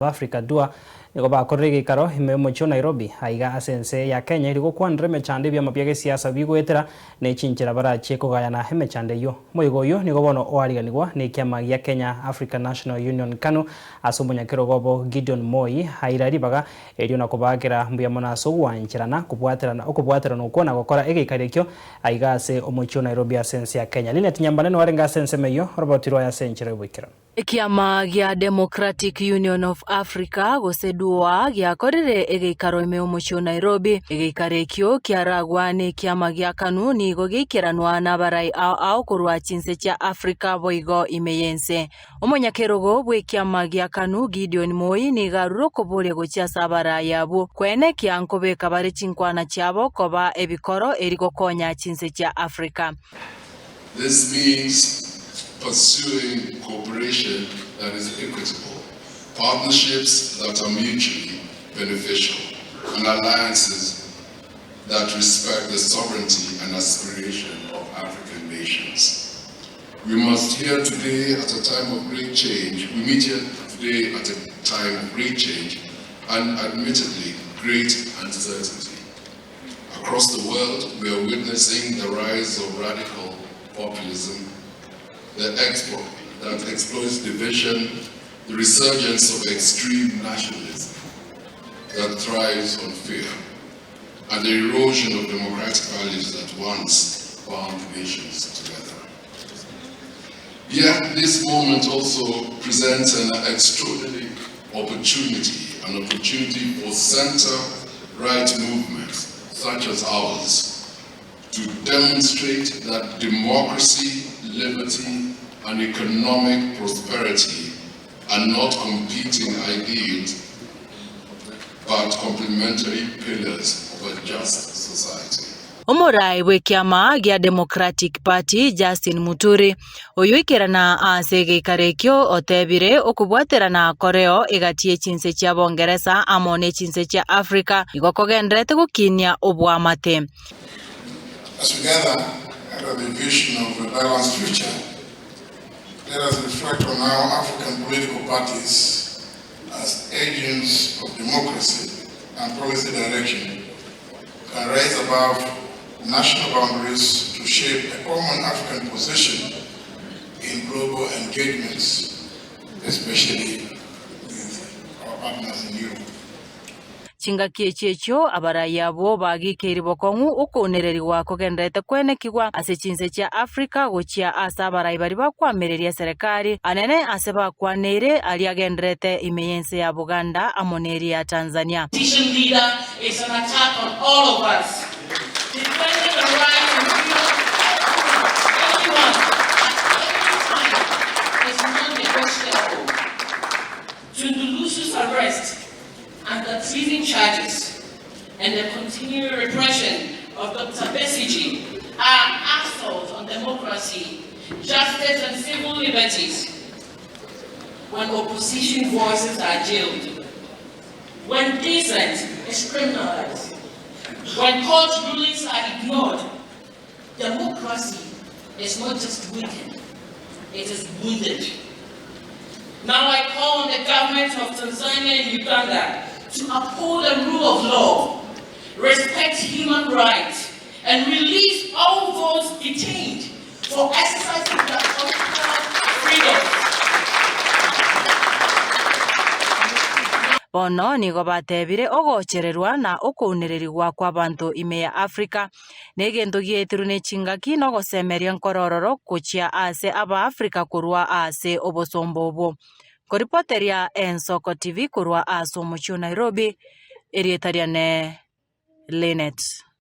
Africa Dua nigo bakorire egeikaro ime y'omochie o Nairobi aiga ase ense ya Kenya erio gokwanera emechando ebiama bia gesiasa bigoetera ne chinchera barachie kogayana emechando eyio. Omoyega oyio nigo bono oariganigwa nekiama gia Kenya African National Union Kanu ase omonyakerogo obo Gideon Moi aira ribaga erio na kobaakera mbuya mono ase ogwancherana kobwaterana okobwaterana okwo na gokora egeikaro ekio aiga ase omochie o Nairobi ase ense ya Kenya. Linet Nyambane noarenge ase ensemo eyio oroboti rwaye ase enchera y'oboikeranu. Ekiama gia Democratic Union of Africa, gose DUA, giakorire egeikaro ime omochie o Nairobi. Egeikaro ekio kiaragwa nekiama gia KANU nigo geikeranwa nabarai ao ao korwa chinse chia Africa boigo ime y'ense. Omonyakerogo bw'ekiama gia KANU Gideon Moi nigo arure okoboria gochia ase abarai abwo kwenekia nkobeka bare chinkwana chiabo koba ebikoro eri gokonya chinse chia Africa. This means pursuing cooperation that is equitable, partnerships that are mutually beneficial, and alliances that respect the sovereignty and aspiration of African nations. We must here today at a time of great change, we meet here today at a time of great change and admittedly great uncertainty. Across the world, we are witnessing the rise of radical populism the explo that exploits division, the resurgence of extreme nationalism that thrives on fear, and the erosion of democratic values that once bound nations together. Yet this moment also presents an extraordinary opportunity, an opportunity for center-right movements such as ours to demonstrate that democracy, liberty, and economic prosperity are not competing ideals, but complementary pillars of a just society. Omorai bw'ekiama gia Democratic Party Justin Muturi, oyoikerana ase egeikaro ekio otebire okobwaterana koreo egati ye chinse chia Bongeresa amo ne chinse chia Africa nigo kogendererete gokinia oboamate. As we gather under the vision of a balanced future, let us reflect on how African political parties as agents of democracy and policy direction can rise above national boundaries to shape a common African position in global engagements, especially with our partners in Europe. Chingaki echi echio abarai abwo bagikeire bokong'u okounererigwa kogendererete kwenekigwa ase chinse chia Africa gochia ase abarai baria bakwamereria eserekari anene ase bakwaneire aria agendererete ime y'ense ya Buganda amo neria ya Tanzania. Opposition leader is an attack on all of us. Defending the rights and freedoms of anyone at any time is non-negotiable. Tundu Lissu's arrest and the treason charges and the continuing repression of Dr. Besigye are assault on democracy, justice and civil liberties. When opposition voices are jailed, when dissent is criminalized, when court rulings are ignored, democracy is not just weakened, it is wounded. Now I call on the government of Tanzania and Uganda to uphold the rule of law, respect human rights, and release all those detained for exercising their political freedoms. Bono nigo batebire ogochererwa na okounererigwa kw'abanto ime ya Africa Negento giaetirwe ne chingaki na ogosemeria nkorororo gochia aase Abaafrika korwa aase obosomba obwo. Nkoripoteria Ensoko TV korwa aase omochie o Nairobi, erieta riane Linet.